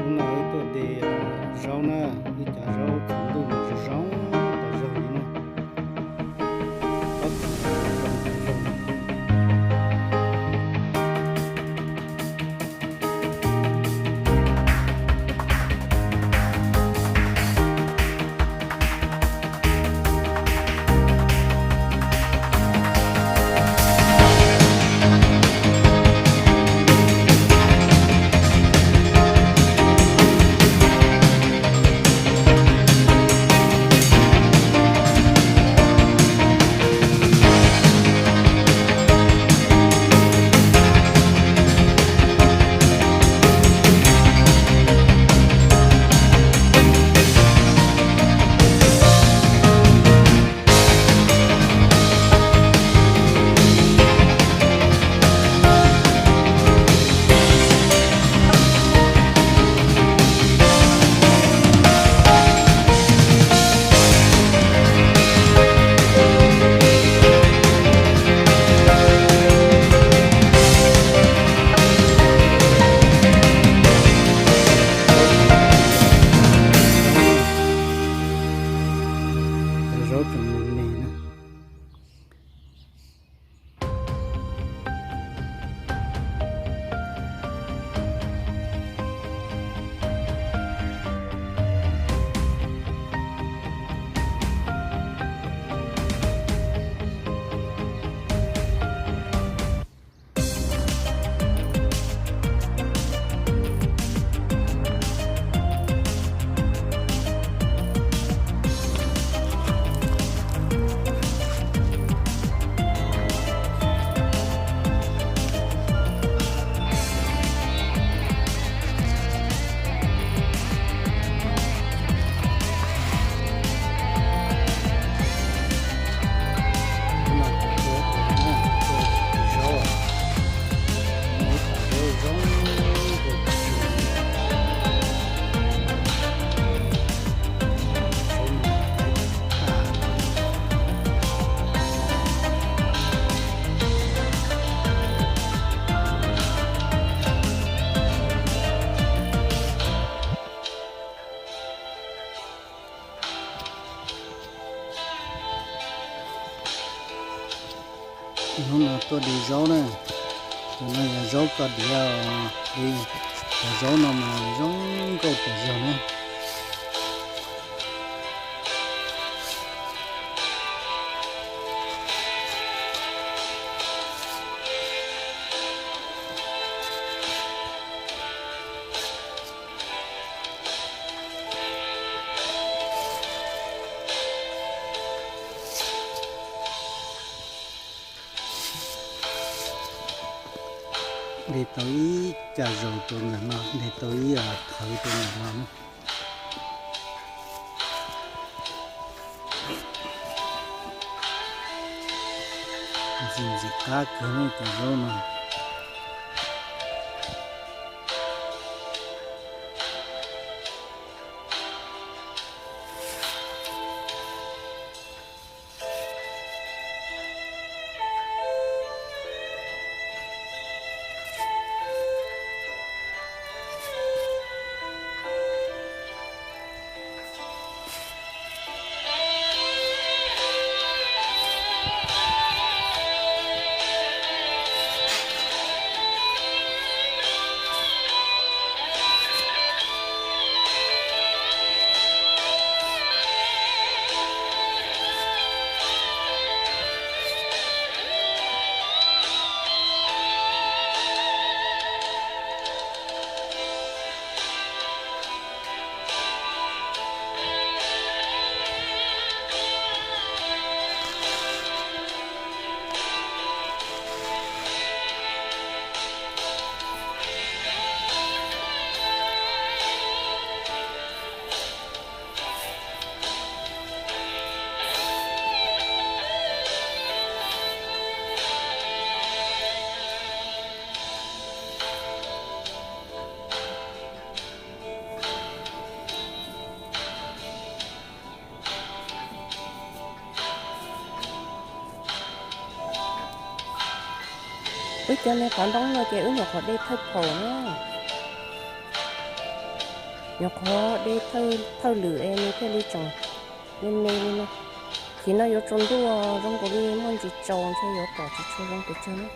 Hnub no wb tuaj de zaub na, ib cov zaub tsaus ntuj mas zoo zoo tas zog li na. Cov zaub tseem me me na. Hnub no tuaj de zaub na, tus no yog zaub koj diav, de cov zaub no mas zoo nkauj tas zog na. De tau ib cag zaus rau ntawm no, de tau ib qhawv rau ntawm no na. Ntxim ntxim qab kawg ne cov zaub no. Wb cov me qhov nroo no ces wb nyuam qhuav de thawj phaum na. Nyuam qhuav de thawj lwm es nws thiaj li tseem me me li no. Thim no yuav tsaus ntuj zoo nkaus li muaj ntsis tsaus ntshe yuav pom tsis tshua zoo pes tsawg na.